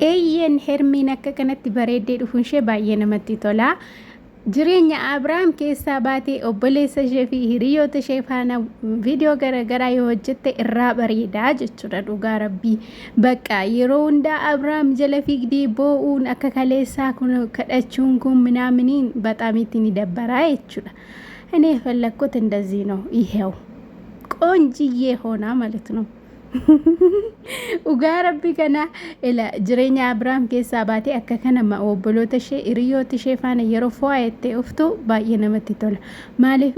Eeyyeen Hermiin akka kanatti bareeddee dhufuun ishee baay'ee namatti tola. Jireenya Abrahaam keessaa baatee obboleessa ishee fi hiriyoota ishee faana viidiyoo garaagaraa yoo hojjette irraa bareedaa jechuudha dhugaa rabbii. Bakka yeroo hundaa Abrahaam jala fiigdee boo'uun akka kaleessaa kun kadhachuun kun minaaminiin baxaamitti ni dabbaraa jechuudha. እኔ የፈለግኩት እንደዚህ ነው። ይሄው ቆንጅዬ ሆና ማለት ነው። Dhugaa rabbi kana ila jireenya Abiraam keessaa baatee akka kana obboloota ishee hiriyoota ishee faana yeroo fo'attee dhuftu baay'ee namatti tola. Maaliif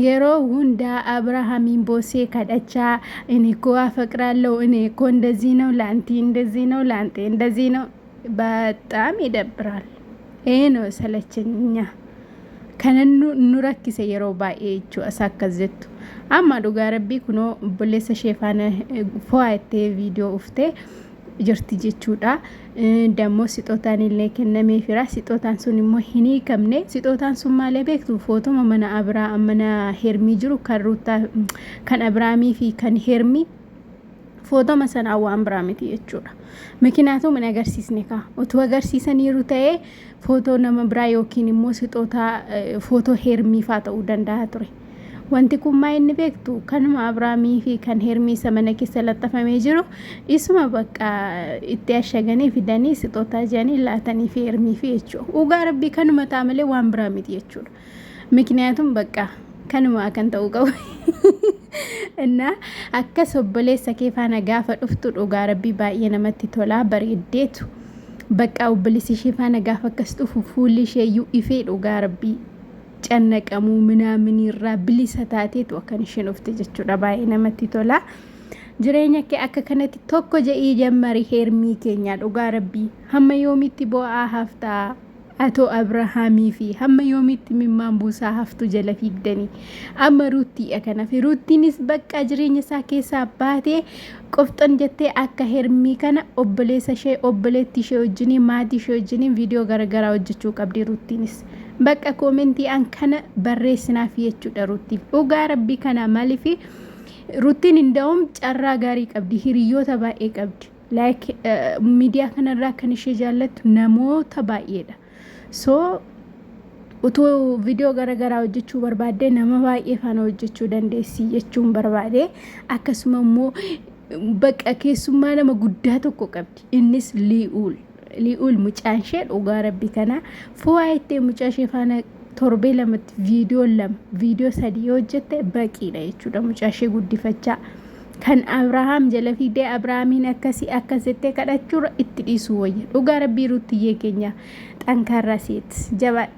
yeroo hundaa Abrahaamiin boosee kadhachaa እኔ እኮ አፈቅራለሁ እኔ እኮ እንደዚህ ነው ለአንቲ እንደዚህ ነው ለአንተ እንደዚህ ነው በጣም ይደብራል። ይሄ ነው ሰለቸኝ እኛ kanan nu rakkise yeroo baay'ee jechuudha isa akkas jettu. Amma dhugaa rabbii kunoo obboleessa ishee faana fo'attee viidiyoo uftee jirti jechuudha. Dammoo sixootaan illee kennameefira. Sixootaan sun immoo hin hiikamne. Sixootaan sun maalee beektu footoma mana Abiraa mana Hermii jiru kan Ruuttaa kan Abiraamii fi kan Hermii footoma sanaa waan biraa miti jechuudha. Mikinaatu hin agarsiisne kaa utuu agarsiisaniiru ta'ee footoo nama biraa yookiin immoo sixootaa footoo Hermii faa ta'uu danda'a ture. Wanti kun maa inni beektu kanuma Abiraamii fi kan Hermii isa mana keessa laxxafamee jiru isuma bakka itti ashaganii fidanii sixootaa jedhanii laatanii fi Hermii fi jechuudha. Dhugaa rabbii kanuma ta'a malee waan biraa miti jechuudha. Mikinaatuun bakka kanuma kan ta'uu qabu. Innaa akkas obboleessa kee faana gaafa dhuftu dhugaa rabbii baay'ee namatti tolaa bareeddeetu. Bakka obboleessi ishee faana gaafa akkas dhufu fuulli ishee iyyuu ifee dhugaa rabbii cannaqamuu minaaminirraa bilisa taateetu akkan isheen dhufte jechuudha baay'ee namatti tola. Jireenya kee akka kanatti tokko jedhii jammari heermii keenya dhugaa rabbii hamma yoomitti bo'aa haftaa atoo Abrahaamii fi hamma yoomitti mimmaan buusaa haftu jala fiigdanii amma Ruuttiidha kanaaf Ruuttiinis bakka jireenya isaa keessaa baatee qofxan jettee akka Hermii kana obboleessa ishee obboleetti ishee wajjiniin maatii ishee wajjiniin viidiyoo garaagaraa hojjechuu qabdi Ruuttiinis. Bakka koomentii an kana barreessinaaf jechuudha Ruuttiif dhugaa rabbii kana maaliif Ruuttiin inda'uum carraa gaarii qabdi hiriyoota baay'ee qabdi. Like miidiyaa kanarraa kan ishee jaallattu namoota baay'eedha. So utuu viidiyoo garaagaraa hojjechuu barbaaddee nama baay'ee faana hojjechuu dandeessi jechuun barbaade akkasuma immoo bakka keessummaa nama guddaa tokko qabdi innis Li'uul. Li'uul mucaan ishee dhugaa rabbi kana fu'aa ittee mucaa ishee faana torbee lamatti viidiyoo lama viidiyoo sadii yoo hojjette baqiidha jechuudha mucaa ishee guddifachaa. Kan Abrahaam jala fiigdee Abrahaamiin akkasii akkas jettee kadhachuurra itti dhiisuu wayya. Dhugaa rabbii Ruuttiyyee keenya xankaarraa seet jabaadhu.